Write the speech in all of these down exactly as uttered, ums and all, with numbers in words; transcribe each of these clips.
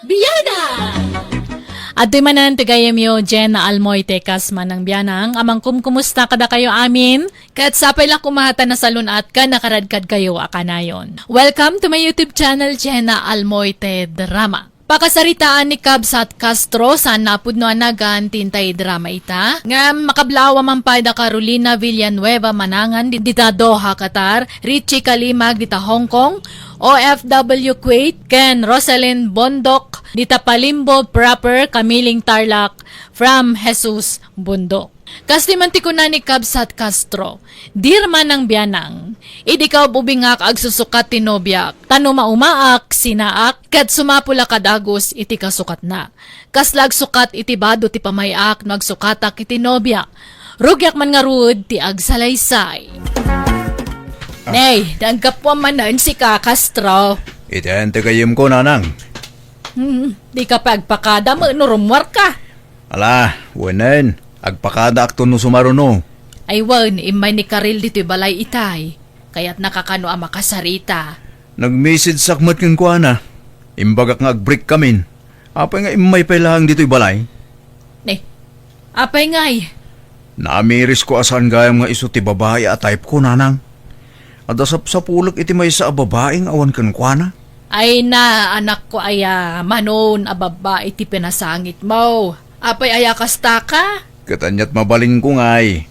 Biana! Adtoy manen ti gayyemyo, Jenna Almoy, ti kas Manang Bianang, a mangkumkumusta kadakayo amin. Ket sapay la koma ta nasalun-at ken nakaradkadkayo a kanayon. Welcome to my YouTube channel, Jenna Almoy, ti drama. Pakasaritaan ni Kabsat Castro, saan a pudno a nagan ti intay drama ita. Ngem makablaaw a man pay da Carolina Villanueva Manangan di-, dita Doha, Qatar, Richie Kalimag dita Hong Kong, O F W Kuwait, ken Rosalyn Bondok dita Palimbo proper, Kamiling, Tarlac, from Jesus Bondok. Kastoy man ti kuna ni Kabsat Castro, "Dear Manang Bianang, idi kaub-ubingak agsusukat ti nobiak, ta no maumaak, sinaak, ket sumapo la kad Agus iti kasukatna. Kasla agsukat iti bado ti pamay-ak no agsukatak iti nobiak. Rugiak man ngarud ti agsalaysay." Ah. Nay, naggapuam manen sika, Castro. Iti ayanto gayyemko, Nanang. Hmm, di ka pay agpakada met no rummuarka. Ala, wenen, agpakadaakto no sumaruno. Ay wen, immay ni Karil ditoy balay itay. Kayatnaka kano a makasarita. Nag-messageak met kenkuana. Imbagak nga ag-break kamin. Apay nga immay pay laeng ditoy balay? Ne, apay ngay? Naamirisko a saan gayam nga isu ti babai a type ko, Nanang. Adda sapsapulek iti maysa a babai nga awan kenkuana. Ay na, anakko aya, manon a babbai ti pinasangitmo. Apay aya kastaka? Ket aniat mabalinko ngay.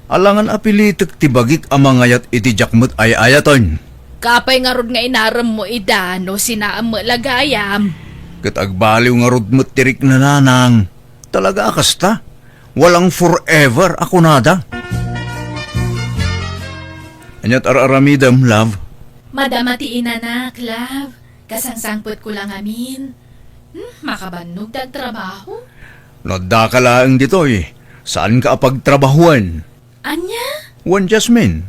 Alangan a pilitek ti bagik a mangayat iti diak met ay-ayaten. Kaapay ngarud nga inaremmo ida no sinaam met la gayam? Ket agbaliw ngarud met ti rikna, Nanang. Talaga a kasta? Walang forever a kunada. Aniat ar-aramidem, love? Madama ti inanak, love. Kasangsangpetko la ngamin. Hmm, makabannog ti agtrabaho? No addaka laeng ditoy, saanka a pagtrabahoen. Ania? Wen, Jasmine,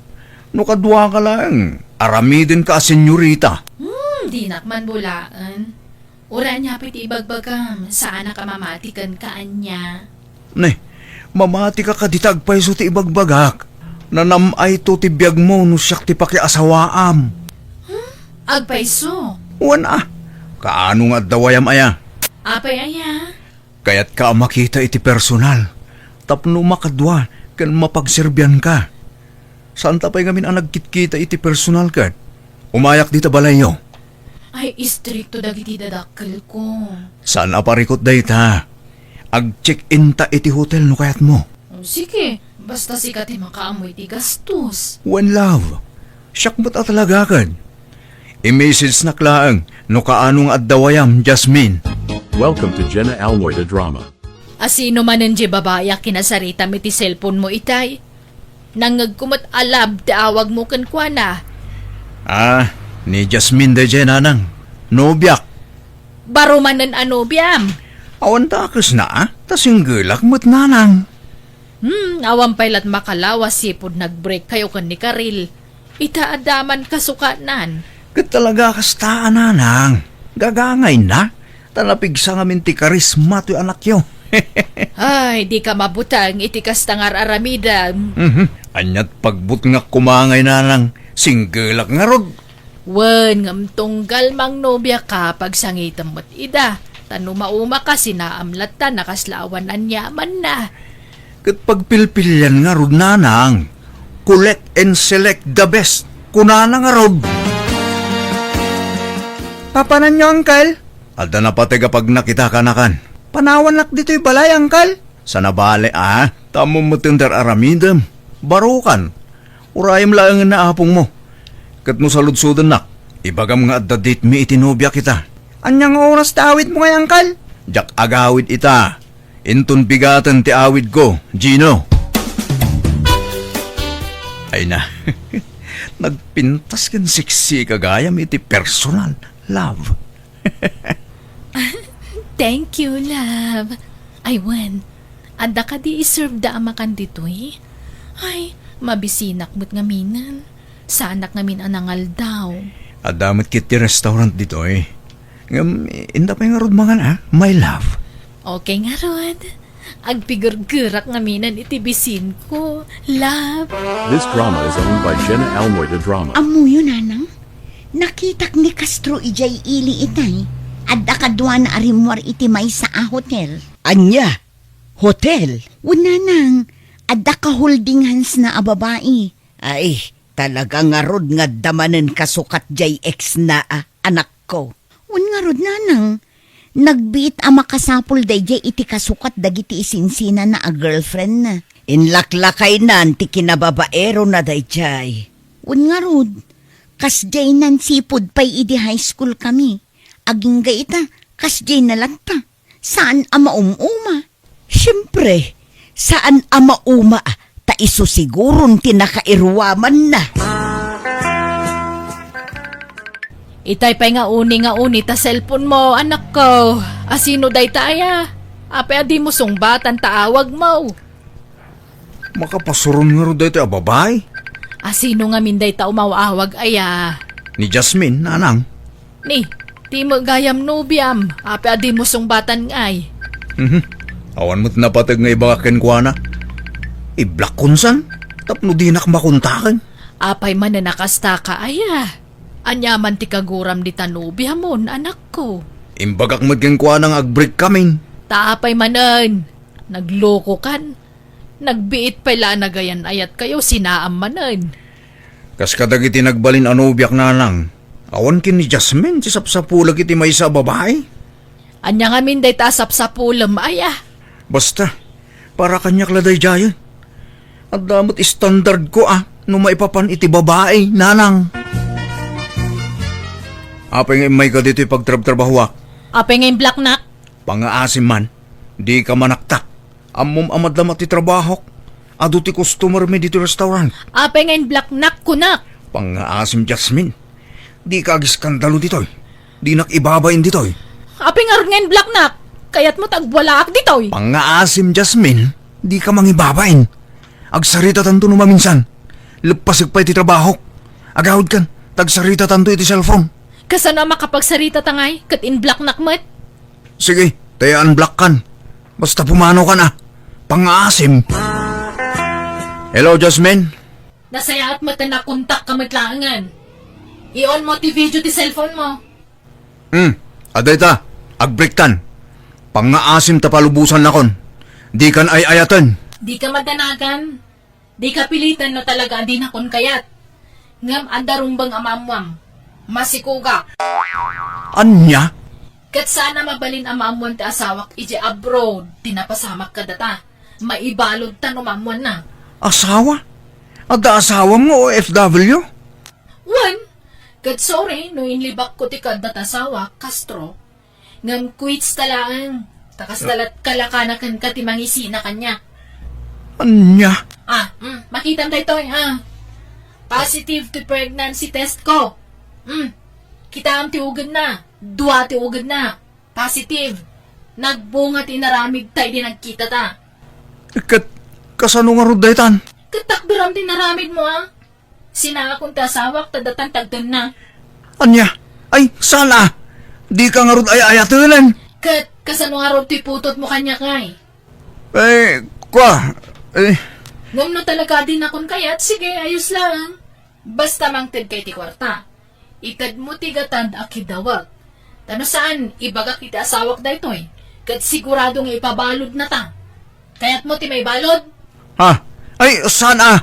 no kaduaka laeng, aramidenka a senyorita. Hmm, dinak man bulaen. Uray ania pay ti ibagbagam, saanak a mamati kenka ania. Ne, mamatika kadi ta agpayso ti ibagbagak. Nanam-ayto ti biagmo no siak ti pakiasawaam. Hmm? Agpayso? Wen a, kaano nga adda wayam aya? Apay aya? Kayatka a makita iti personal tapno makadua ken mapagserbianka. Saanta pay ngamin a nagkitkita iti personal ket umayak dita balayyo. Ay, istrikto dagiti dadakkelko. Saan a parikut dayta. Ag-check-in ta iti hotel no kayatmo. O, sige, basta sika ti makaammo iti gastos. Wen, love. Siak met a talagaken. I-message-nak laeng no kaano nga adda wayam, Jasmine. Welcome to Jenna Almoy the Drama. A sino manen diay babai a kinasaritam iti cellphone mo itay? Nangngegko met a love ti awagmo kenkuana. Ah, ni Jasmine daydiay, Nanang. Nobiak. Baro manen a nobiam? Awan ta a kasna, ah. Ta singgelak met, Nanang. Hmm, awan pay lat makalawa sipud nag-break kayo ken ni Karil. Ita adda man kasukanan. Ket talaga kasta a, Nanang. Gagangayna. Ta napigsa ngamin ti karisma toy anakyo. Ay, dika mabuteng iti kasta nga ar-aramidem. Mhm. Aniat pagbutngak koma ngay, Nanang. Singgelak ngarud. Wen, ngem tunggal mangnobiaka, pagsangitem met ida. Ta no maumaka, sinaam latta, nakasla awan aniamanna. Ket pagpilpilian ngarud, Nanang. Collect and select the best. Kunana ngarud. Papananyo, Uncle? Adda napateg a pagnakita kanakan. Panawannak ditoy balay, Uncle. Saan a bale, a? Ta ammom met ti ar-aramidem. Barokan. Urayem laengen ni apongmo. Ket no saludsodennak, ibagam nga adda date mi iti nobiak ita. Ania nga oras ti awidmo ngay, Uncle? Diak agawid ita. Inton bigaten ti awidko, Gino. Ay na. Nagpintas ken sexy ka gayam iti personal, love. Thank you, love. Ay, wen, adda kadi iserveda a makan ditoy? Ay, mabisinak met ngaminen. Saanak ngamin a nangaldaw. Adda met ket ti restaurant ditoy. Ngem, inda pay ngarud mangan, a, my love. Okay ngarud. Agpigurgurak ngaminen iti bisinko, love. This drama is owned by Jenna Almoy the Drama. Ammoyo, Nanang? Nakitak ni Castro idiay ili itay. Adda kaduana a rimmuar iti maysa a hotel. Ania? Hotel? Wen, nanang, adda ka-holding hands na a babai. Ay, talaga ngarud nga adda manen kasukat diay ex na, a, anakko. Wen ngarud, nanang, nagbiit a makasapul daydiay iti kasukat dagiti isinsinana a girlfriend na. Inlaklakaynan ti kinababaerona daydiay. Wen ngarud, kasdiay nansipud pay idi high school kami. Agingga ita, kasdiay na latta. Saan a maum-uma. Siempre, saan a mauma ta isu siguron ti nakairuamanna. Itay pay nga uni nga uni ta cellphone mo, anakko. Asino dayta aya? Apay a dimo sungbatan ta awag mo? Makapasuron ngarud daytoy a babai? Asino ngamin dayta umaw-awag aya? Ni Jasmine, nanang. Ni, ti met gayam nobiam, apay a dimo sungbatan ngay? Mhm. Awan met napateg nga ibagak kenkuana. Iblock kon san, tapno dinak makontaken. Apay manen a kasta ka aya? Ania man ti kaguram dita nobiamon, anakko? Imbagak met kenkuana nga ag-break kamin. Ta apay manen? Naglokokan? Nagbiit pay la a nagayan-ayatkayo, sinaam manen. Kas kadagiti nagbalin a nobiak, nanang, awan ken ni Jasmine ti sapsapulek iti maysa a babai. Ania ngamin dayta a sapsapulem aya? Basta, para kaniak la daydiayen. Adda met standardko a no maipapan iti babai, nanang. Apay nga immayka ditoy pagtrabtrabahoak? Apay nga imblocknak? Pangngaasim man, dika manaktak. Ammom a madama ti trabahok. Adu ti customermi ditoy restaurant. Apay nga imblocknak, kunak? Pangngaasim, Jasmine. Dika agiskandalo ditoy. Dinak ibabain ditoy. Apay ngarud nga imblocknak? Kayatmo ta agbualaak ditoy? Pangngaasim, Jasmine. Dika mangibabain. Agsaritatanto no maminsan. Leppasek pay ti trabahok. Agawidkan, ta agsaritatanto iti cellphone. Kasano a makapagsarita ta ngay ket imblocknak met? Sige, ta i-unblockkan. Basta pumanokan a. Pangngaasim. Hello, Jasmine? Nasayaat met a nakontakka met laengen. I-on mo ti video ti cellphone mo. Hmm, adda ita, ag-breaktan. Pangngaasim ta palubosannakon. Dikan ay-ayaten. Dika madanagan. Dika piliten no talaga a dinakon kayat. Ngem adda rumbeng a maammuam. Masikogak. Ania? Ket saan a mabalin a maammuan ti asawak idiay abroad ti napasamak kadata. Maibaludta no maammuanna. Asawa? Adda asawam nga O F W? Wen, ket sorry no inlibakko ti kaadda ta asawak, Castro. Ngem quits ta laeng. Ta kasta lat kalakana kenka ti mangisina kaniak. Ania? Ah, mm, makitam daytoy, ah. Positive ti pregnancy test ko. Mm. Kitaem ti ugedna. Dua ti ugedna. Positive. Nagbunga ti inaramidta idi nagkitata. Ket kasano ngarud daytan? Ket takderam ti inaramidmo, ah. Sinaakon ti asawak ta datan ti agtenna. Ania? Ay, saan a? Dika ngarud ay-ayatenen. Ket kasano ngarud ti putotmo kaniak ngay? Eh, kua, eh. Ngem no talaga a dinakon kayat, sige, ayos laeng. Basta mangted kay ti kuarta. Itedmo ti gatad a kidawag. Ta no saan, ibagak iti asawak daytoy, ket sigurado nga ipabaludnata. Kayatmo ti maibalud? Ha? Ay, saan a?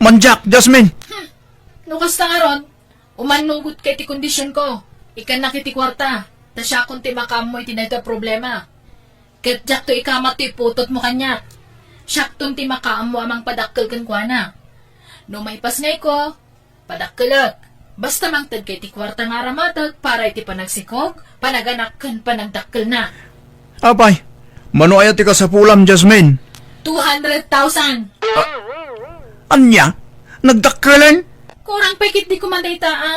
Mandiak, Jasmine. Hmm. No kasta ngarud, umannugot kay ti kondisionko. Ikkannak iti kuarta, ta siakon ti makaammo iti daytoy a problema. Ket diakto ikamat ti iputotmo kaniak. Siakton ti makaammo a mangpadakkel kenkuana. No maipasngayko, padakkelek. Basta mangted kay ti kuarta nga aramatek para iti panagsikog, panaganak ken panagdakkelna. Apay, mano aya ti kasapulam, Jasmine? Two hundred thousand. Ania? Nagdakkelen? Kurang pay ketdi koma dayta, a?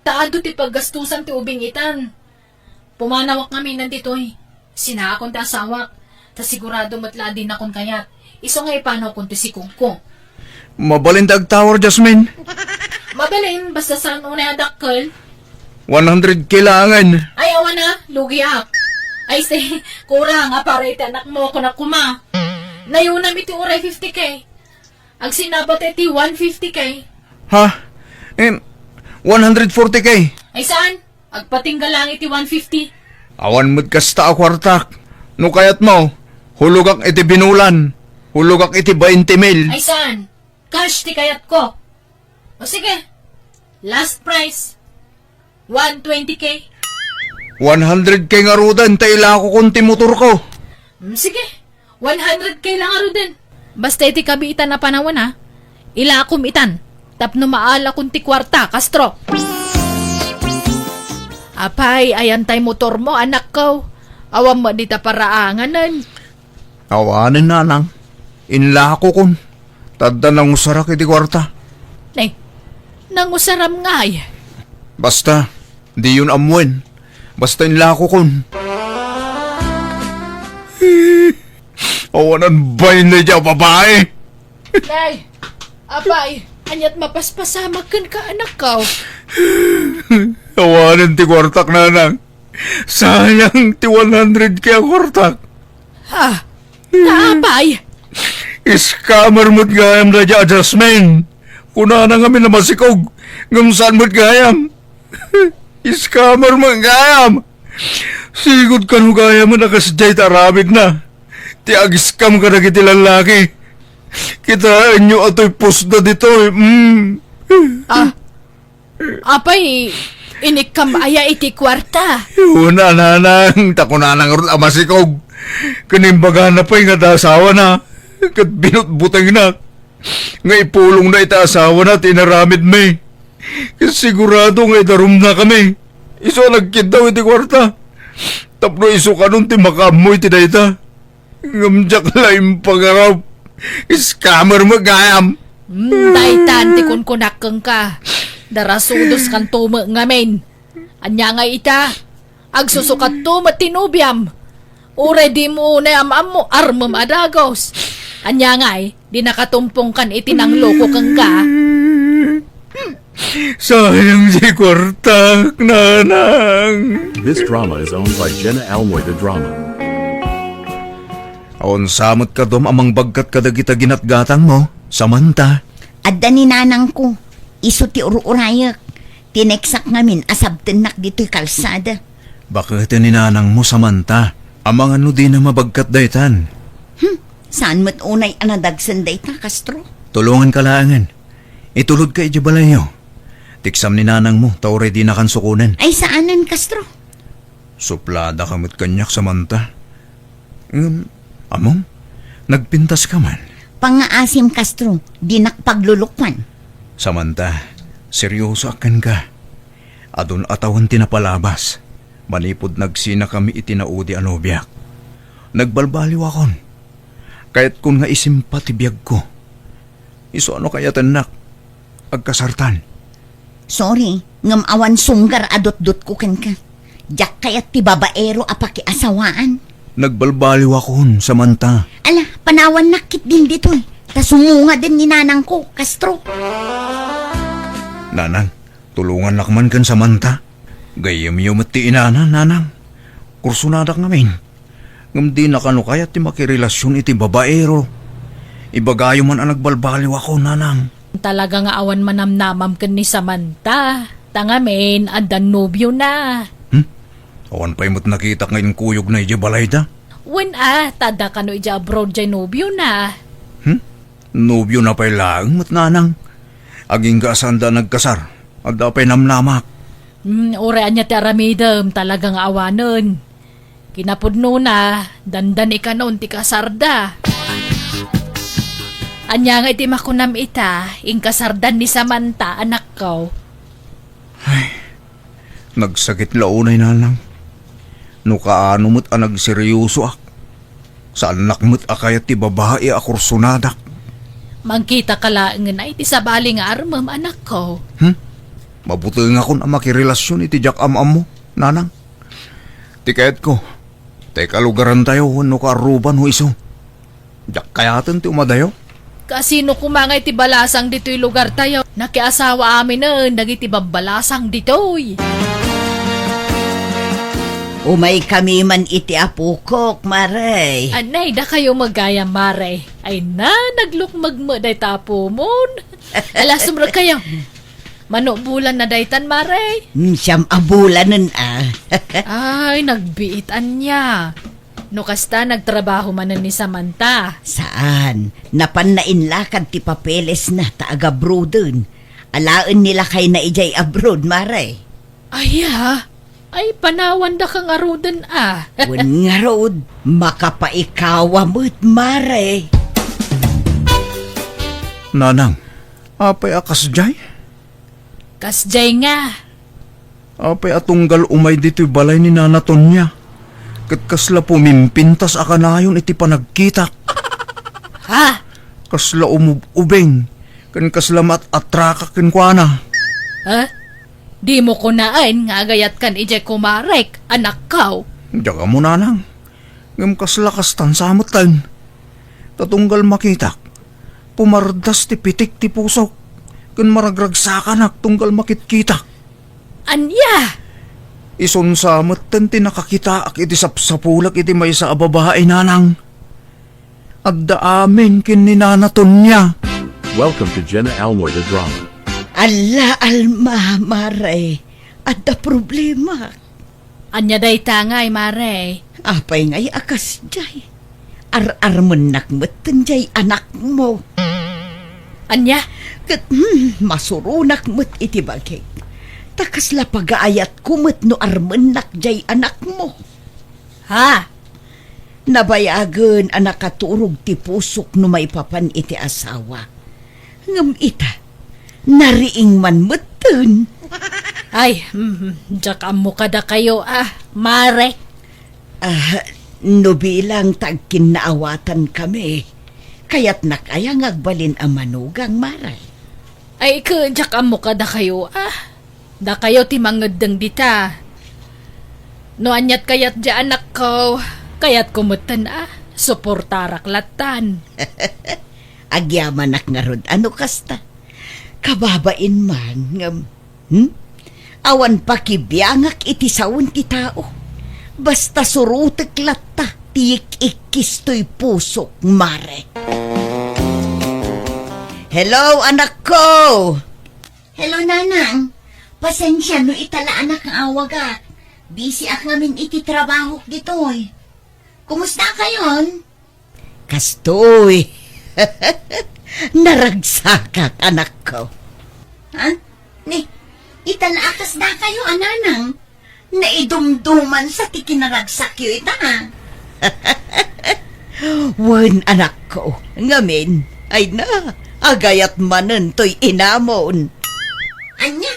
Ta adu ti paggastusan ti ubing itan. Pumanawak ngamin ditoy. Sinaakon ti asawak. Ta sigurado met la a dinakon kayat. Isu nga ipanawkon ti sikogko. Mabalin ti agtawar, Jasmine. Mabalin, basta saan unay a dakkel. One hundred K laengen. Ay, awan a, lugiak. Ay, si, kurang, a para iti anakmo, kunak koma. Nayunam iti uray fifty K. Agsinabata iti one fifty K. Ha? Em, One hundred forty K. Ay saan? Agpatingga lang iti one fifty. Awan met kasta a kuartak. No kayatmo, hulogak iti binulan. Hulogak iti twenty mil. Ay saan? Cash ti kayatko. O sige. Last price. One twenty K. One hundred K ngaruden ta ilakokon ti motorko. Mm, sige. One hundred K lang ngaruden. Basta iti kabiitan a panawen, a, ilakom itan. Tapno maalakon ti kuarta, Castro. Apay, ayan tay motormo, anakko. Awan met dita paraanganen. Awanen, nanang. Inlakokon. Ta adda nangusarak iti kuarta. Ne, nangusaram ngay. Basta, diyon ammoen. Basta inlakokon. Awanan bain daydiay a babae. Nay, apay, ania't mapaspasamak kenka, anakko? Awanen ti kuartak, nanang. Sayang ti one hundred K a kuartak. Ha? Naapay? Scammer met gayam daydiay a Jasmine. Kunana ngamin a masikog, ngem saan met gayam. Scammer met gayam. Sigud kano gayam a kasdiay ti aramidna. Ti ag-scam kadagiti lallaki. Kitaenyo atoy postda ditoy. Mm. Ah, apay, inikkam aya iti kuarta? Una, nanang, ta kunana ngarud a masikog. Ken imbagana pay nga adda asawana, ket binutbutengna nga ipulongna iti asawana ti inaramidmi. Ket sigurado nga idarumnakami. Isu a nagkiddaw iti kuarta. Tapno isu kanon ti makaammo iti dayta. Ngem diak la impagarap. Scammer met gayam. Hmm, daytan ti kunkunak kenka. Darasudos kanto met ngamin. Ania ngay ita? Agsusukatto met ti nobiam. Uray dimo unay am-ammo armem a dagus. Ania ngay, di nakatumpongkan iti nangloko kenka? Sayang ti kuartak, nanang. This drama is owned by Jenna Almoy the Drama. Awan sa met kadu a mangbagkat kadagita ginatgatangmo, Samantha? Adda ni nanangko. Isu ti ur-urayek. Tineksak ngamin a sabtennak ditoy kalsada. Baketen ni nanangmo, Samantha? Amangan no dina mabagkat daytan. Hmm, saan met unay a nadagsen dayta, Castro? Tulonganka laengen. Itulodka idiay balayyo. Teksam ni nanangmo, ta uray dinakan sukonen. Ay, saanen, Castro? Supladaka met kaniak, Samantha. Ngem, ammom, nagpintaska man. Pangngaasim, Castro, dinak paglulukuan. Samantha, seryosoak kenka. Adun a tawen ti napalabas, manipud nagsinakami iti naudi a nobiak. Nagbalbaliwakon. Kayatkon nga isimpa ti biagko. Isu a no kayatennak, agkasartan. Sorry, ngem awan sunggar a dutdutko kenka. Diak kayat ti babaero a pakiasawaan. Nagbalbaliwakon, Samantha. Ala, panawannak ketdin ditoy. Ta sumungaden ni nanangko, Castro. Nanang, tulongannak man ken Samantha. Gayyemyo met ti inana, nanang. Kursonadak ngamin. Ngem dina kano kayat ti makirelasion iti babaero. Ibagayo man a nagbalbaliwakon, nanang. Talaga nga awan manamnamam ken ni Samantha. Ta ngamin, adda nobiona. Hmm? Awan pay met nakitak nga inkuyogna idiay balayda. Wen a, ta adda kano idiay abroad diay nobiona. Hmm? Nobiona pay laeng met, nanang. Agingga a saanda nagkasar, adda pay namnamak. Hmm, uray ania ti aramidem, talaga nga awanen. Kinapudnona, dandani kanon ti kasarda. Ania ngay ti makunam ita, inkasardan ni Samantha, anakko? Ay, nagsakit la unay, nanang. No kaano met a nagseryosoak, saannak met a kayat ti babai a kursonadak. Mangkitaka laengen ay ti sabali nga armem, anakko. Hmm? Mabutengakon a makirelasion iti diak am-ammo, nanang. Ti kayatko, ta ikalugarantayo wenno kaarruba no isu. Diak kayaten ti umadayo. Kasino koma ngay ti balasang ditoy lugartayo? Nakiasawa aminen dagiti babbalasang ditoy. Umaykami man iti apokok, Mare. Anay, dakayo met gayam, Mare. Ay na, naglukmeg met dayta apomon. Ala, sumrekkayo. Mano bulan na daytan, Mare? Hmm, siam a bulanen, a. Ay, nagbiit ania. No kasta, nagtrabaho manen ni Samantha? Saan. Napanna inlakad ti papelesna ta agabroaden. Alaenna ni lakayna idiay abroad, Mare. Aya, ay panawandaka ngaruden, a. Wen ngarud, makapaikawa met, Mare. Nanang, apay a kasdiay? Kasdiay nga. Apay a tunggal umay ditoy balay ni Nana Tonia? Ket kasla pumimpintas a kanayon iti panagkitak. Ha? Kasla umub-ubing, ken kasla maat-atrakak kenkuana. Ha? Dimo kunaen nga agayatkan idiay kumarek, anakko? Diak ammo, nanang. Ngem kasla kastan sa metten. Ta tunggal makitak, pumardas ti pitik ti pusok, ken maragragsakanak tunggal makitkitak. Ania? Isun sa metten ti nakakitaak iti sapsapulak iti maysa a babai, nanang. Adda amin ken ni Nana Tonia. Welcome to Jenna Almoy the Drama. Alla, Alma, Mare, adda problema. Ania dayta ngay, Mare? Apay ngay a kasdiay? Ar-armennak metten diay anakmo. Ania? Ket, hmm, masuronak met iti bagik. Ta kasla pagaayatko met no armennak diay anakmo. Ha? Nabayagen a nakaturog ti pusok no maipapan iti asawa. Ngem ita, nariing man metten. Ay, mm, diak ammo kadakayo, a, Mare. A, no bilang ta agkinnaawatankami, kayatnak aya nga agbalin a manugang, Mare? Ay, ket diak ammo kadakayo, a. Dakayo ti mangeddeng dita. No aniat kayat diay anakko, kayatko metten a suportarak lattan. Agyamanak ngarud a no kasta. Kababain man ngem, hmm? Awan pakibiangak iti sawen ti tao. Basta surotek latta ti yik-ikkis toy pusok, Mare. Hello, anakko! Hello, Nanang. Pasensia no ita la anak nga awagak. Busy ak ngamin iti trabahok ditoy. Kumusta kayon? Kastoy. Naragsakak, anakko. Ha? Ni, ita la a kasdakayo a nanang. Naidumduman sa ti kinaragsakyo ita, a. Wen, anakko, ngamin, ay na, agayat manen toy inamon. Ania?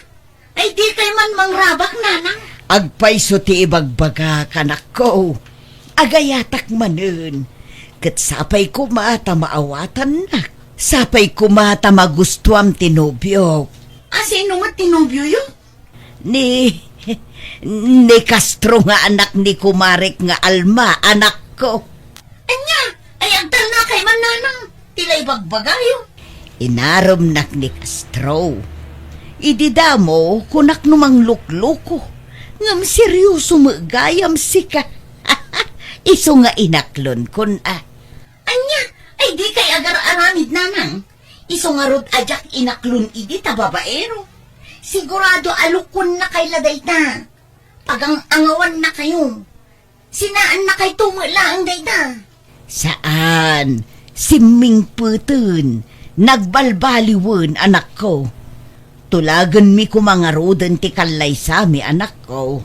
Ay, di kay man mangrabak, nanang? Agpayso ti ibagbagak, anakko. Agayatak manen. Ket sapay koma ta maawatannak. Sapay koma ta magustuam ti nobiok. A, sino met ti nobioyo? Ni, ni Castro nga anak ni kumarek nga Alma, anakko. Ania, ay agtalnakay man, nanang, ti la ibagbagayo? Inaremnak ni Castro. Idi damo, kunak no manglukloko. Ngem serioso met gayam sika. Isu nga inaklonkon, a. Ania, ay di kay agar-aramid, nanang? Isu ngarud a diak inaklon idi ta babaero. Sigurado a lukonnakay la dayta. Pagang-angawannakayo. Sinaannakayto met laeng dayta. Saan. Simmingpeten. Nagbalbaliwen, anakko. Tulagenmi koma ngaruden ti kallaysami, anakko.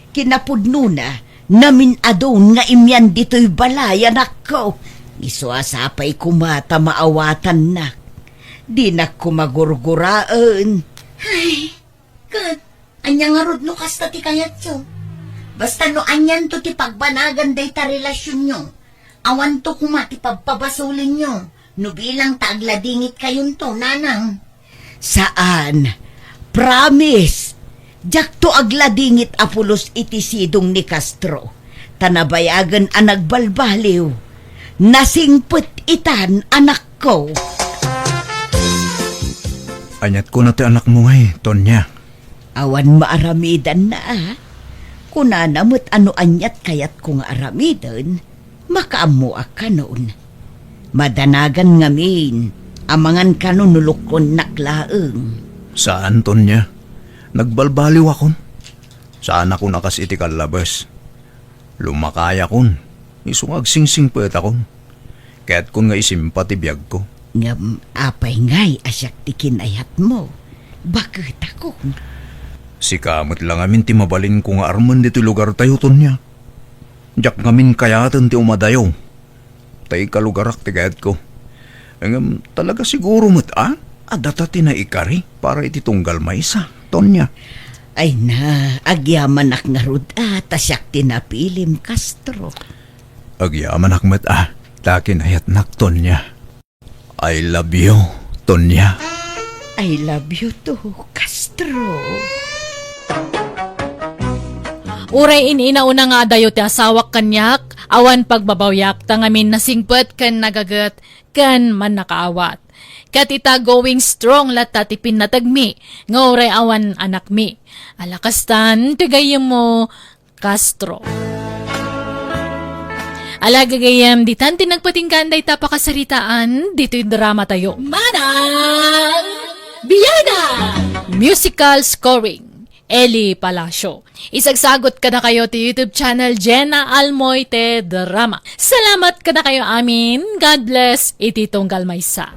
Kinapudnona, namin-adun nga imian ditoy balay, anakko. Isu a sapay koma ta maawatannak. Dinak koma gurguraen. Ay, ket, ania ngarud no kasta ti kayatyo? Basta no anianto ti pagbanagan dayta relasionyo, awanto koma ti pabpabasolenyo no bilang ta agladingitkayonto, nanang. Saan. Promise. Diakto agladingit a pulos iti sidong ni Castro. Ta nabayagen a nagbalbaliw. Nasingpet itan, anakko. Aniat kuna ti anakmo ngay, Tonia? Awan maaramidanna, a. Kunana met a no aniat kayatko nga aramiden, makaammoak kanon. Madanagan ngamin, amangan kano no lukonnak laeng. Saan, Tonia. Nagbalbaliwakon. Saanakon a kas iti kallabes. Lumakayakon. Isu nga agsingsingpetakon. Kayatkon nga isimpa ti biagko. Ngem apay ngay a siak ti kinayatmo? Baketakon. Sika met la ngamin ti mabalinko nga armen ditoy lugartayo, Tonia. Diak ngamin kayaten ti umadayo. Ta ikalugarak ti kayatko. Ngem talaga siguro met a, a data ti naikari para iti tunggal maysa, Tonia. Ay na, agyamanak ngarud a, ta siak ti napilim, Castro. Agyamanak met a, ta kinayatnak, Tonia. I love you, Tonia. I love you too, Castro. Uray in-inauna nga adayo ti asawak kaniak, awan pagbabawiak, ta ngamin nasingpet ken nagaget ken mannakaawat. Ket ita, going strong latta ti pinnategmi, nga uray awan anakmi. Ala kastan ti gayyemmo, Castro. Ala, gagayyem, ditan ti nagpatinggaan dayta pakasaritaan ditoy dramatayo. Manang Biana! Musical scoring, Eli Palacio. Isagsagot kadakayo ti YouTube channel Jenna Almoite Drama. Salamat kadakayo amin. God bless iti tunggal maysa.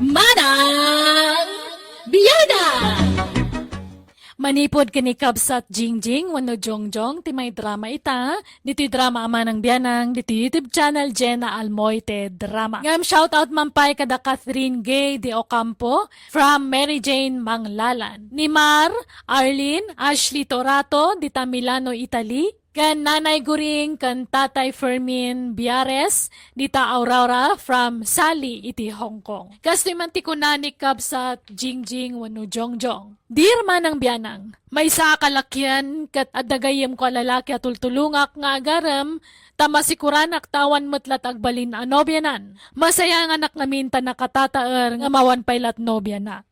Manang Biana! Manipud ken ni Kabsat Jingjing wenno Jongjong ti maidrama ita, ditoy drama a Manang Bianang, ditoy YouTube channel Jenna Almoite Drama. Ngem shoutout man pay kada Catherine Gay de Ocampo from Mary Jane Manglalan, ni Mar, Arlene, Ashley Torato, dita Milano, Italy, ken Nanay Guring ken Tatay Fermin Biares, dita Aurora from Sali iti Hong Kong. Kastoy man ti kuna ni Kabsat Jingjing wenno Jongjong. Dear Manang Bianang, maysa a kalakian ket adda gayyemko a lalaki a tultulongak nga agarem, ta masikuranak ta awan met lat agbalin a nobianan. Masayanganak ngamin ta nakatataer nga mawan pay lat nobiana.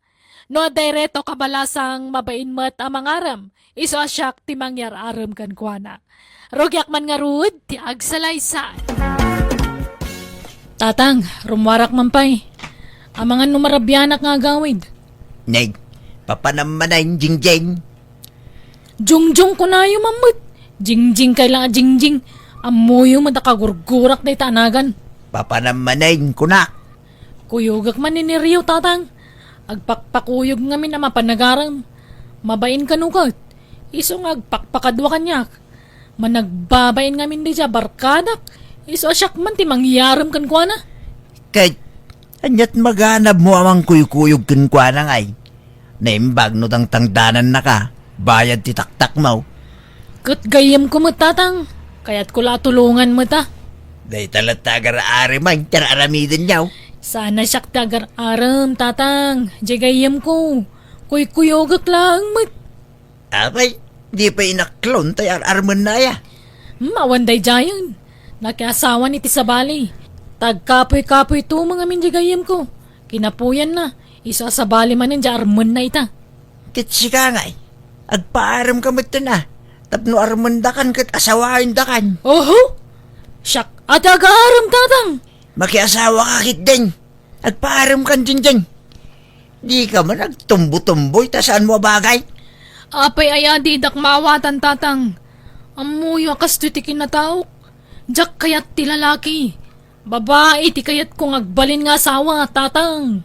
No adda reto kabalasang mabain met a mangarem, isu a siak ti mangyar-arem kenkuana. Rugiak man ngarud ti agsalaysay. Tatang, rummuarak man pay. Amangan no marabianak nga agawid. Neg, papanam manen, Jingjing. Jongjong kunayo man met. Jingjing kay la a jingjing. Ammoyo met a kagurgurak dayta a nagan. Papanam manen, kunak. Kuyogek man ni Nerio, Tatang. Agpakpakuyog ngamin a mapan agarem. Mabain kano ket? Isu nga agpakpakadua kaniak. Managbabain ngamin daydiay a barkadak. Isu a siak man ti mangyarem kenkuana. Ket, aniat maganabmo a mangkuykuyog kenkuana ngay? Naimbag no tangtangdanannaka, bayad ti taktakmo. Ket gayyemko met, Tatang. Kayatko la a tulongan met a. Dayta latta agar-arem ti ar-aramidenyo. Saan a siak ti agar-arem, Tatang. Diay gayyemko. Kuykuyogek laeng met. Apay, di pay inaklon tay ar-armenna aya? Hmm, awan daydiayen. Nakiasawan iti sabali. Tagkapuy-kapuy tumeng amin diay gayyemko. Kinapuyanna, isu a sabali manen diay armenna ita. Ket sika ngay, agpaaremka metten a, tapno armendakan ket asawaendakan. Oho! Siak a ti agarem, Tatang! Makiasawaka ketdin. Agpaaremkan, Jingjing. Dika man agtumbo-tumboy ta saanmo a bagay. Apay aya a didak maawatan, Tatang? Ammoyo a kastoy ti kinataok. Diak kayat ti lalaki. Babai ti kayatko nga agbalin nga asawa, Tatang.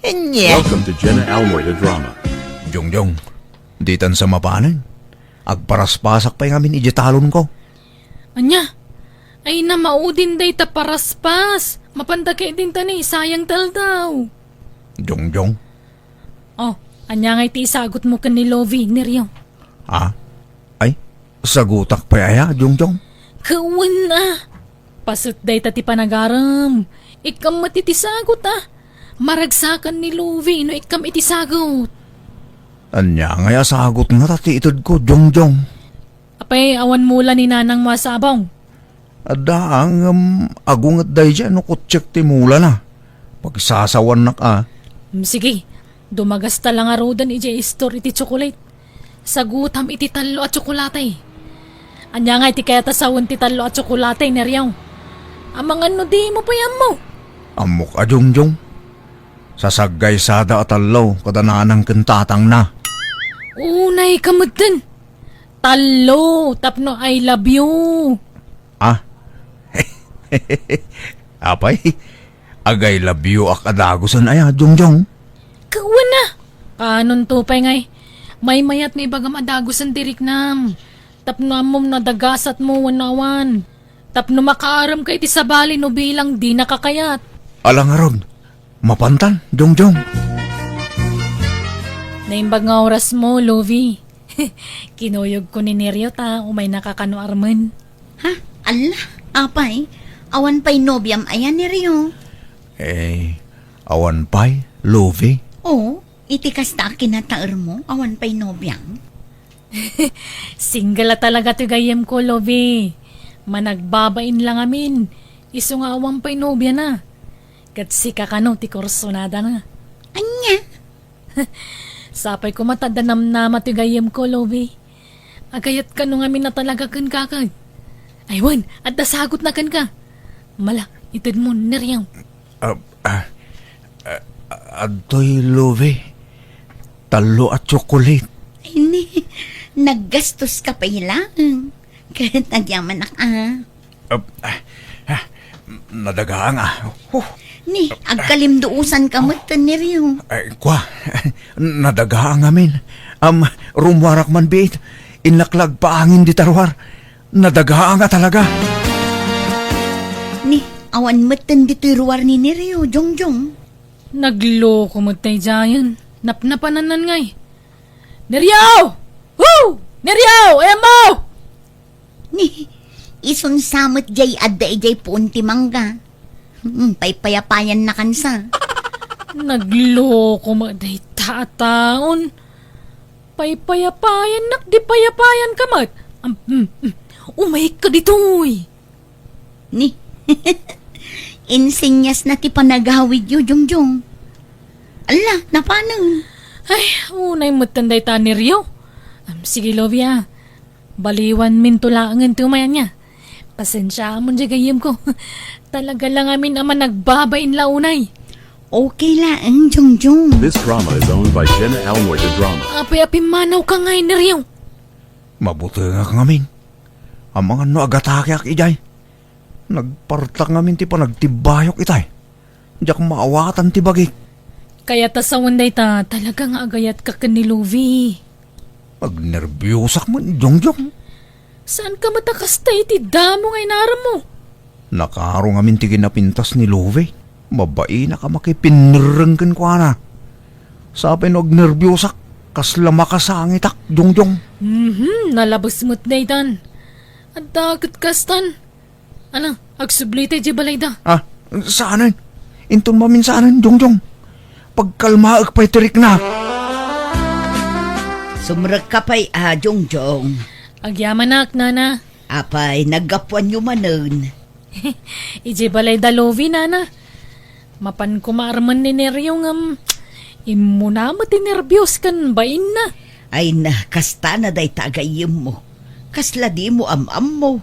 Ania? Welcome to Jenna Almoy, the drama. Jongjong, ditan sa mapanen. Agparaspasak pay ngamin idiay talonko. Ania? Ay, na, maudin dayta paraspas. Mapanda ketdin ta ni, sayang ti aldaw. Jongjong. Oh, ania ngay ti isagutmo ken ni Lovie, Nerio? Ah? Ay, sagutak pay aya, Jongjong? Kawen a. Paset dayta ti panagarem. Ikkam met iti sagut a. Maragsakan ni Lovie no ikkam iti sagut. Ania ngay a sagut ngata ti itedko, Jongjong? Apay, awan mula ni nanangmo a sabong? Adda, ngem agunget daydiay no kutsiek ti mulana. Pagsasawannak a. Mm, sige, dumagasta la ngaruden idiay istor iti tsokolate. Sagutam iti tallo a tsokolate. Ania ngay ti kayat a sawen ti tallo a tsokolate, Nerio? Amangan no dimo pay ammo. Ammok a, Jongjong. Sasaggaysada a tallo kada nanang ken tatangna. Unay ka metten. Tallo tapno I love you. Ah? Apay, ag-I love you ak a dagusen aya, Jongjong? Kawana. Kanon to pay ngay. Maymayat no ibagam a dagusen ti riknam. Tapno ammom no adagasatmo wenno awan. Tapno makaaramka iti sabali no bilang dinaka kayat. Ala ngarud, mapantan, Jongjong. Naimbag nga orasmo, Lovie. Kinuyogko ni Nerio ta umaynaka kano armen. Ha? Alla, apay, awan pay nobiam aya, Nerio? Eh, awan pay, Lovie? Oo, iti kasta a kinataermo, awan pay nobiam. Single a talaga ti gayyemko, Lovie. Managbabain la ngamin. Isu nga awan pay nobiana. Ket sika kano ti kursunadana. Ania? Sapay koma ta adda namnama ti gayyemko, Lovie. Agayat kano ngamin a talaga kenka ket. Ay wen, adda sagutna kenka. Mala, itedmo, Neriaw. Ah, ah, ah, adtoy, Lovie. Tallo a tsokolate. Ay ni, naggastoska pay laeng. Ket agyamanak a. Ah, ah, ah, nadagaang a. Huh. Ni, agkalimduusanka met, Neriaw. Ay, kua, nadagaang amin. Am, rummuarak man biit. Innak la agpaangin dita ruar. Nadagaang a talaga. Ni, awan metten ditoy ruar ni Neriaw, Jongjong. Nagloko met daydiayen. Napnapanannan ngay. Neriaw! Woo! Neriaw! Ayanmo! Ni, isun sa met jay adda idiay puon ti mangga. Hmm, paypayapayannakan sa. Nagloko met dayta a taon. Paypayapayannak di payapayanka met. Am, mm, mm. Umayka ditoy. Ni, insinyasna ti panagawidyo, Jongjong. Alla, napanen. Ay, unay metten dayta, Neriaw. Am, sige, Lovie a. Baliwanminto laengen ti umayan niya. Pasensiaamon diay gayyemko. Talaga la ngamin a managbabain la unay. Okay laeng, Jongjong. This drama is owned by Jenna Almoy the Drama. Apay a pimmanawka ngay, Neriaw? Mabutengak ngamin. Amangan no agatakeak idiay. Nagpartak ngamin ti panagtibbayok itay. Diak maawatan ti bagik. Kayat a sawen dayta, talaga nga agayatka ken ni Lovie. Agnerbiosak met, Jongjong. Saanka met a kasta iti damo nga inarammo? Nakaro ngamin ti kinapintas ni Lovie. Mabainak a makipinnerreng kenkuana. Sapay no agnerbiosak, kasla makasangitak, Jongjong. Mhm, nalabes met daytan. Adda ket kastan. Ala, agsubli tay diay balayda. Ah, saanen? Inton maminsanen, Jongjong. Pagkalmaek pay ti rikna. Sumrekka pay a, Jongjong. Agyamanak, nana. Apay, naggapuanyo manen. Idiay balayda, Lovie, nana. Mapan koma armen ni Neriaw ngem immuna met ti nerbios ken bainna. Ay na, kasta na dayta a gayyemmo. Kasla dimo am-ammo.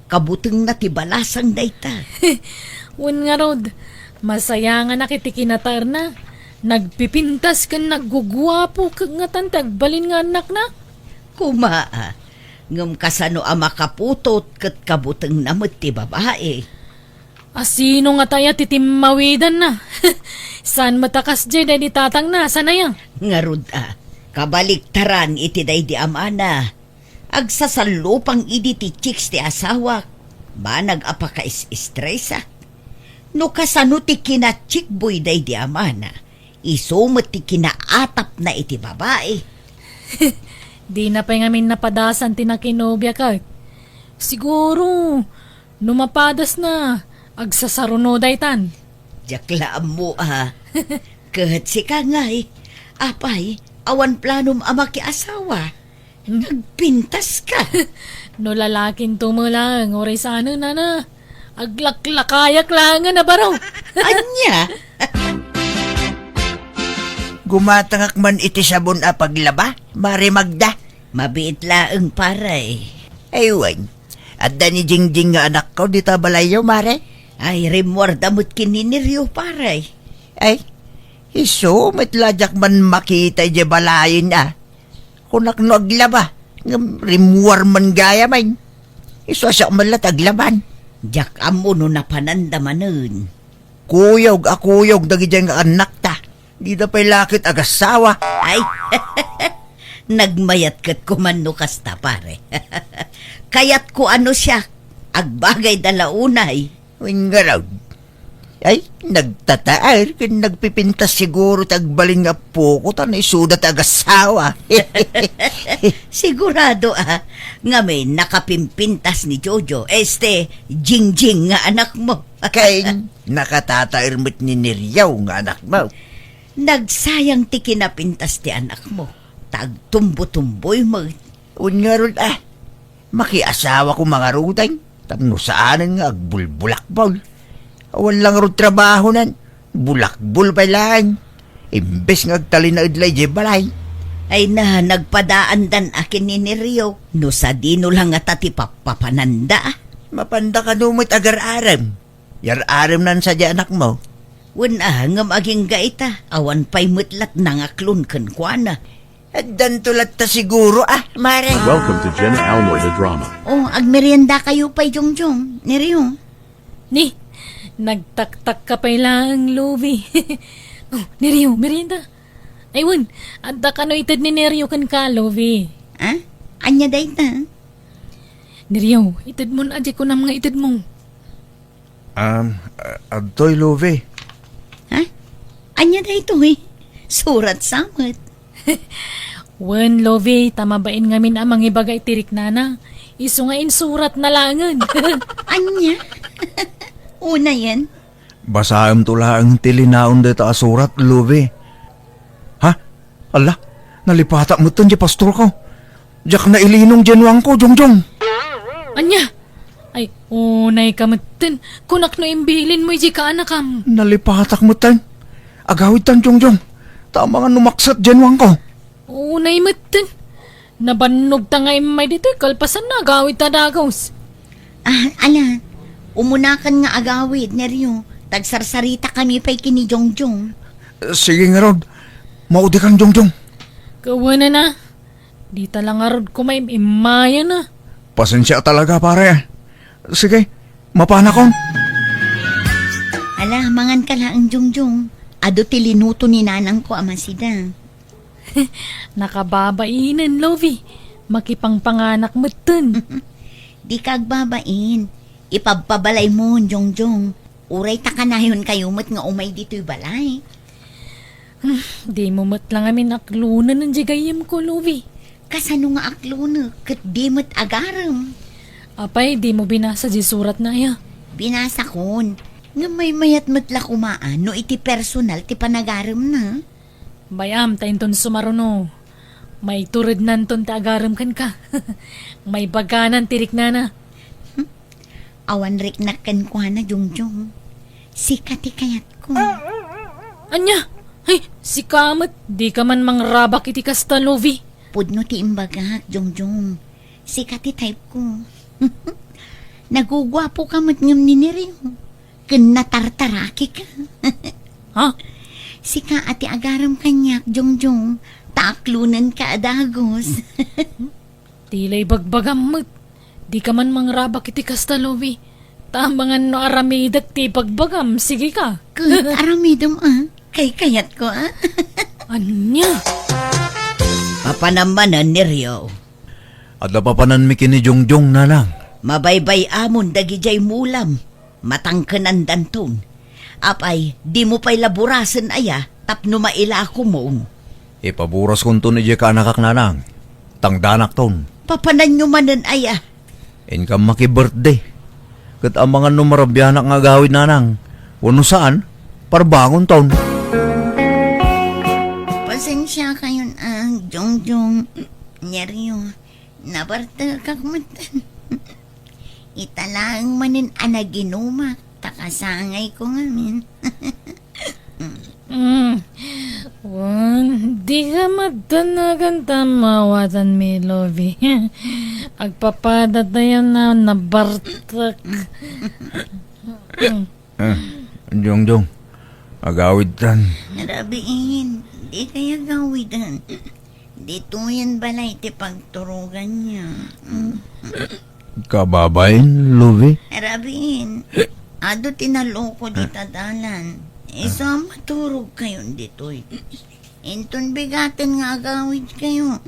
Kabutengna ti balasang dayta. Wen ngarud, masayanganak iti kinataerna. Nagpipintas ken nagguguapo ket ngatan ti agbalin nga annakna. Koma a, ngem kasano a makaputot ket kabutengna met ti babai? A sino ngata aya ti timmawidanna? Saan met a kasdiay daydi tatangna, saan aya? Ngarud a, kabaliktaran iti daydi amana. Agsasallupang idi ti chicks ti asawak, banag a pakais-estresak. No kasano ti kinachikboy daydi amana, isu met ti kinaatapna iti babai. Dina pay ngamin napadasan ti nakinobia ket. Siguro, no mapadasna, agsasaruno daytan. Diak la ammo a. Ket sika ngay, apay, awan planom a makiasawa? Nagpintaska. No lalakinto met laeng, uray saan, nana. Aglaklakayak laengen a baro. Ania? Gumatangak man iti sabon a paglaba, Mare Magda. Mabiit laeng, pare. Aywan, adda ni Jingjing nga anakko dita balayyo, Mare? Ay, rimmuarda met ken ni Nerio, pare. Ay, isu met la diak man makita idiay balayen a. Kunak no aglaba, ngem rimmuar man gayam. Isu a siak met la ti aglaban. Diak ammo no napananda manen. Kuyog a kuyog dagidiay nga annakta. Dida pay la ket agassawa. Ay, nagmayat ket kuman no kasta, pare. Kayatko a no siak, agbagayda la unay. Wen ngarud. Ay, nagtataer ken nagpipintas siguro ti agbalin nga appoko ta no isuda ti agassawa. Sigurado a, ngamin nakapimpintas ni Jojo, este, Jingjing nga anakmo. Ken nakatataer met ni Neriaw nga anakmo. Nagsayang ti kinapintas ti anakmo, ta agtumbotumboy met. Wen ngarud a, makiasawa koma ngaruden, tapno saanen nga agbulbulakbol. Awan la ngarud trabahonan, bulakbol pay laeng. Imbes nga agtalinaed la idiay balay. Ay na, nagpadaandan a ken ni Nerio, no sadino la ngata ti pappapananda. Mapanda kano met agar-arem. Yar-aremnan sadiay anakmo. Wen a, ngem agingga ita, awan pay met lat nangaklon kenkuana. Addanto latta siguro a, mare. Welcome to Jenna Almoy the Drama. Oh, agmeriendakayo pay, Jongjong, Nerio. Ni, nagtaktak ka pay laeng, Lovi. Oh, Nerio, merienda. Ay, wen, adda kano ited ni Nerio kenka, Lovi. Ah? Ania dayta? Nerio, itedmon a di kunam nga itedmo. Um, a-, adtoy, Lovi. Ha? Ania daytoy? Surat sa met. Wen, Lovi, ta mabain ngamin a mangibaga iti riknana. Isu nga insuratna laengen. Ania? Unayen? Basaemto laeng ti linaon dayta a surat, Lovi. Ha? Alla, nalipatak metten ti pastorko. Diak nailinong diay nuangko, Jongjong. Ania? Ay, unay ka metten. Kunak no imbilinmo idiay kaanakam. Nalipatak metten. Agawidtan, Jongjong. Ta amangan no makset diay nuangko. Unay metten. Nabannogta nga immay ditoy kalpasanna, agawidta dagus. Ah, ala, umunakan nga agawid, Nerio. Tagsarsaritakami pay ken ni Jongjong. Sige ngarud. Maudikan, Jongjong. Kawanana. Dita la ngarud koma im-immayana. Pasensia talaga, pare. Sige, mapanakon. Ala, manganka laeng, Jongjong. Adu ti linuto ni nanangko a masida. Nakababainen, Lovi. Makipangpanganak metten. Dika agbabain. Ipabpabalaymo, Jongjong. Uray ta kanayonkayo met nga umay ditoy balay. Hmm, dimo met la ngamin aklonen diay gayyemko, Lovi. Kasano nga aklonek ket di met agarem? Apay, dimo binasa diay suratna aya? Binasakon. Ngem maymayat met la koma a no iti personal ti panagaremna. Bay-am ta inton sumaruno, maiturednanton ti agarem kenka. Maibaganan ti riknana. Hmm? Awan riknak kenkuana, Jongjong. Sika ti kayatko. Ania? Ay, sika met, dika man mangrabak iti kasta, Lovi. Pudno ti imbagak, Jongjong. Sika ti type ko. Naguguapoka met ngem ni Nerio. Ken natartarakika. Ha? Sika a ti agarem kaniak, Jongjong. Ta aklonenka a dagus. Ti la ibagbagam met. Dika man mangrabak iti kasta, Lovi. Ta amangan no aramidek ti ibagbagam, sige ka. Ket aramidem a, kaykayatko a. Ania? Papanam manen, Nerio. Adda papananmi ken ni Jongjong, nanang. Mabaybay-amon dagidiay mulam. Matangkenandanton. Apay, dimo pay la burasen aya tapno mailakomon? Ipaburaskonton idiay kaanakak, nanang. Tangdanakton. Papananyo manen aya? Inkam maki-birthday. Ket amangan no marabianak nga agawid, nanang. Wenno saan, parbangonton. Pasensiakayon a, Jongjong, Nerio. Nabartekak met. Ita laeng manen a naginumak, ta kasangayko ngamin. Mm. Wen, dika met danagan ta mawatanmi, Lovi. Agpapadatayo a nabartek. Mm. Ah, Jongjong, agawidtan. Rabiin, dikay agawiden. Ditoyen balay ti pagturoganna. Mm. Kababain, Lubi? Rabiin, adu ti naloko dita dalan. Isu a maturogkayon ditoy. Inton bigaten nga agawidkayo.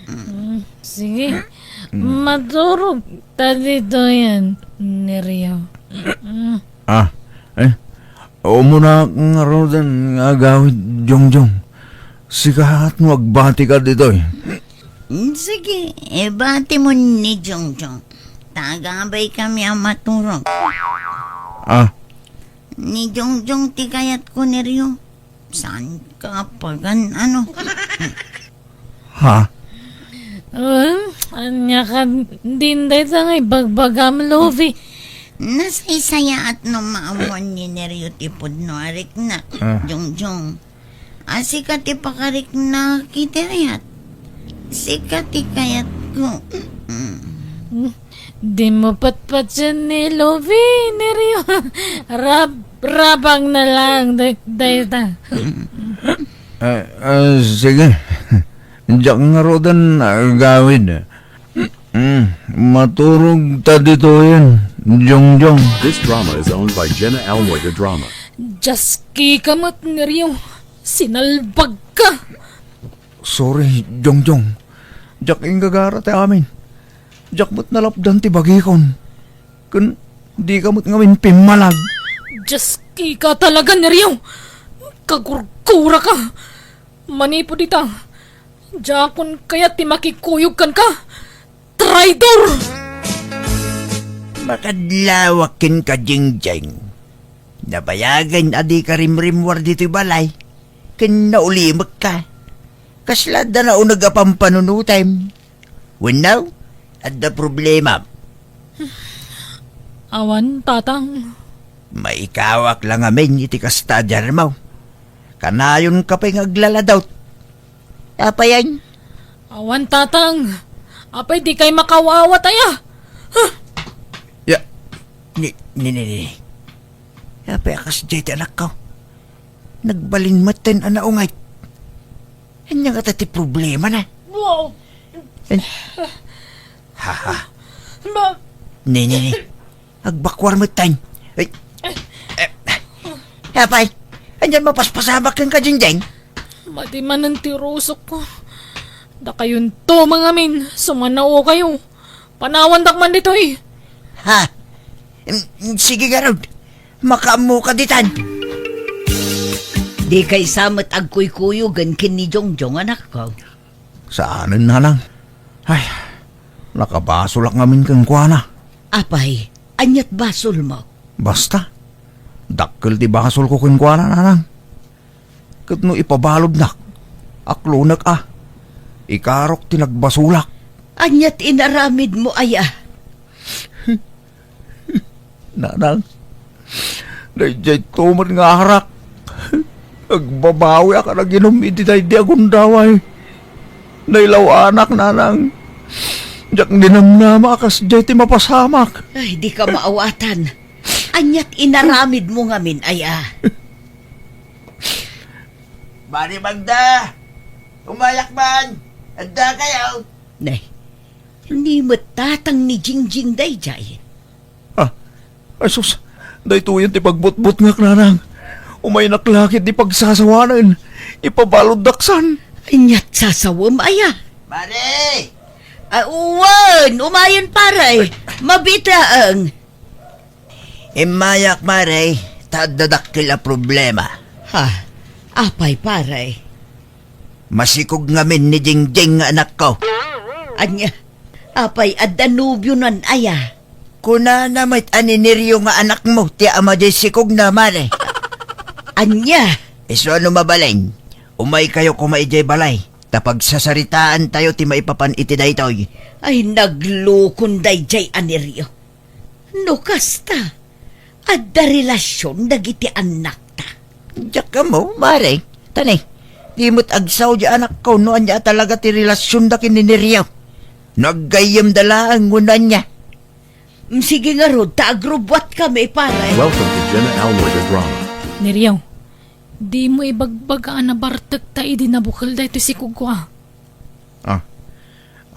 Mm, sige. Maturog ta ditoyen, Nerio. Mm. Ah, eh, umuna ngaruden nga agawid, Jongjong. Sika no agbatika ditoy. Mm, sige, ibati mo ni Jongjong. Tagabay kami a maturog. Ah. Ni Jongjong ti kayatko, Nerio. Saan ka pagan, ano? Ha? Um, ania ka din dayta nga ibagbagam, Lubi? Nasaysayaat no maammuan ni Nerio ti pudno a riknak, Ah. Jongjong. A, sika ti pakariknak iti ayat. Sika ti kayatko. Mm. Dimo patpatien ni Lubi, Nerio. Rab-, rabang na lang, day-, dayta. Eh, eh, sige. Diak ngaruden agawid. Mm, maturog ta ditoyen, Jongjong. This drama is owned by Jenna Almoy, the drama. Dios, kika met, Nerio. Sinalbag ka. Sorry, Jongjong. Diak inggagara ti amin. Diak met nalapdan ti bagikon. Ken dika met ngamin pimmalag. Dios, kika talaga, Nerio. Kagurgura ka. Manipud ita, diakon kayat ti makikuyog kenka. Traidor! Makadlawak kenka, Jingjing. Nabayagen a dika rimrimmuar ditoy balay, ken naulimekka. Kasla adda nauneg a pampanunotem. Wenno, adda problemam? Awan, Tatang. Maikawak la ngamin iti kasta a diarmo. Kanayonka pay nga aglaladot. Apayen? Awan, Tatang. Apay dikay makaawat aya? Huh! Ya, ni, ni, ni, ni. Apay a kasdiay ti anakko? Nagbalin metten a naunget. Ania ngata ti problemana? Wow! En-, ha, ha. Ma- Ni, ni, ni. Agbakuar metten. Ay. Eh, apay, anian mapaspasamak kenka, Jingjing? Madi manen ti rusokko. Dakayonto mangamin, sumanaokayo. Panawandak man ditoy. Ha? Mm, sige ngarud. Makaammoka ditan. Dikay sa met agkuykuyogen ken ni Jongjong, anakko? Saanen, nanang. Ay, nakabasolak ngamin kenkuana. Apay, aniat basolmo? Basta, dakkel ti basolko kenkuana, nanang. Ket no ipabaludnak, aklonek a. Ikarok ti nagbasolak. Aniat inaramidmo aya? Nanang, daydiay tumet nga arak. Agbabawiak a naginum iti daydi a gundaway. Nailaw-anak, nanang. Diak ninamnama a kasdiay ti mapasamak. Ay, dika maawatan. Aniat inaramidmo ngamin aya? Mari Magda! Umayak man! Adda kayo! Nay, ni met tatang ni Jingjing daydiay. Ah, ay sus, daytoyen ti pagbutbutngak, nanang. Umaynak la ket di pagsasawanen. Ipabaluddak san. Aniat sasawem aya? Mare! Ah, wen, umayen, pare. Mabiit laeng. Immayak, mare, ta adda dakkel a problema. Ha? Apay, pare? Masikog ngamin ni Jingjing nga anakko. Ania? Apay, adda nobionan aya? Kunana met a ni Nerio nga anakmo ti ama diay sikogna, mare. Ania? Isu a no mabalin, umaykayo koma idiay balay, ta pagsasaritaantayo ti maipapan iti daytoy. Ay, naglukon daydiay a Nerio. No kasta, adda relasion dagiti annakta. Diak ammo, mare. Ta ne, di met agsao di anakko no ania a talaga ti relasionda ken ni Nerio. No aggayyemda laeng wenno ania. Mm, sige ngarud, ta agrubbuatkami, pare. Welcome to Jenna Almoy the Drama. Nerio, dimo ibagbaga a nabartekta idi nabukel daytoy sikugko a. Ah,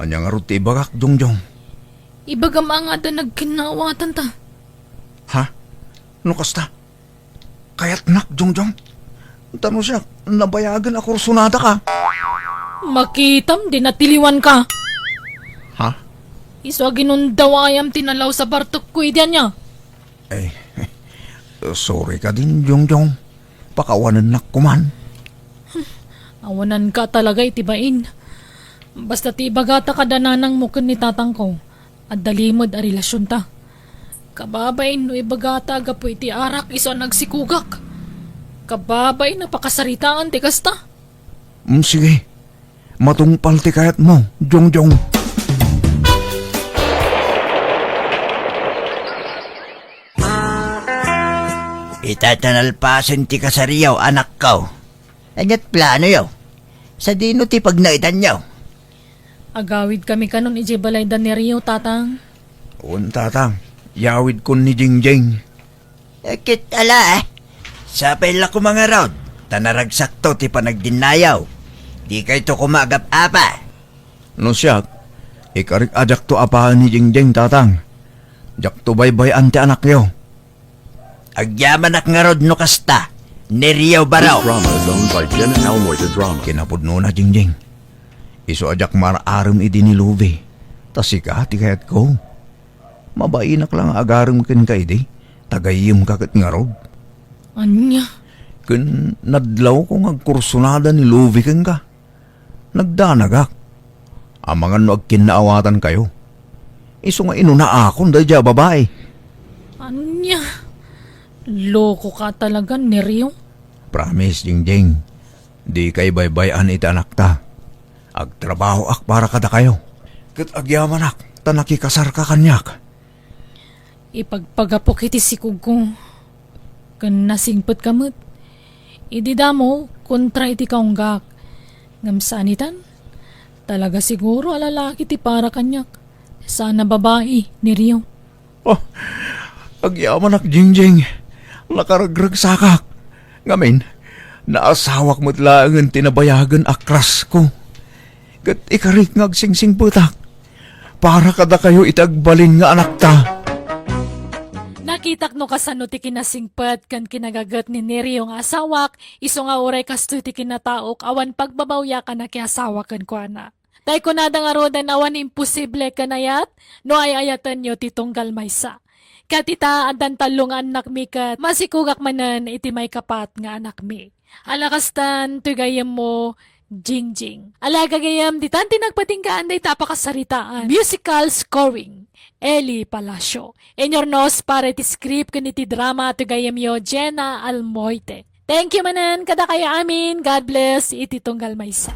ania ngarud ti ibagak, Jongjong? Ibagam a nga adda nagkinnaawatan ta. Ha? No kasta? Kayatnak, Jongjong? Ta no siak, nabayagen a kursunadaka. Makitam, di natiliwanka. Ha? Isu a ginundawaayam ti nalaus a bartekko idi ania. Eh, sorry kadin, Jongjong. Pakawanennak koman. Awananka talaga iti bain. Basta ti ibagata kada nanangmo ken ni tatangko, adda limed a relasionta. Kababain no ibagata a gapu iti arak isu a nagsikugak. Kababain a pakasaritaan ti kasta. Mm, sige. Matungpal ti kayatmo, Jongjong. Ita ta nalpasen ti kasariyo, anakko. Aniat planoyo? Sadino ti pagnaedanyo? Agawidkami kanon idiay balay da Nerio, Tatang. Wen, Tatang. Yawidkon ni Jingjing. Eh, ket ala, eh. Sapay la koma ngarud, ta naragsakto ti panagdinnayaw. Dikayto koma agap-apa. No siak, ikarik a diakto apaen ni Jingjing, Tatang. Diakto baybay-an ti anakyo. Agyamanak ngarud no kasta, Nerio Baro. This drama is owned by Jenna Almoy the Drama. Kinapudnona, Jingjing. Isu a diak mar-arem idi ni Luby. Ta sika ti kayatko. Mabainak la nga agarem kenka idi, ta gayyemka ket ngarud. Ania? Ken nadlawko nga agkursunada ni Luby kenka. Nagdanagak. Amangan no agkinnaawatankayo. Isu nga inunaakon daydiay a babai. Ania? Lokoka talaga, Nerio. Promise, Jingjing. Dika ibaybay-an iti anakta. Agtrabahoak para kadakayo. Ket agyamanak ta nakikasarka kaniak. Ipagpagapok iti sikugko, ken nasingpetka met. Idi damo, kontra iti kaunggak. Ngem saan itan, talaga siguro a lalaki ti para kaniak, saan a babai, Nerio. Oh, agyamanak, Jingjing. Nakaragragsakak. Ngamin, naasawak met laengen ti nabayagen a crush ko. Ket ikarik nga agsingsingpetak para kadakayo iti agbalin nga anakta. Nakitak no kasano ti kinasingpet ken kinagaget ni Nerio nga asawak, isu nga uray kastoy ti kinataok awan pagbabawiakan a kiasawa kenkuana. Tay kunada ngaruden awan imposible ken ayat no ay-ayatenyo ti tunggal maysa. Ket ita, addan tallo nga annakmi ket masikugak manen iti maikapat nga anakmi. Ala kastan, toy gayyemmo, Jingjing. Ala gagayyem, ditan ti nagpatinggaan dayta a pakasaritaan. Musical scoring, Eli Palacio. Inyurnos para iti script ken iti drama, toy gayyemyo, Jenna Almoite. Thank you manen kadakayo amin. God bless iti tunggal maysa.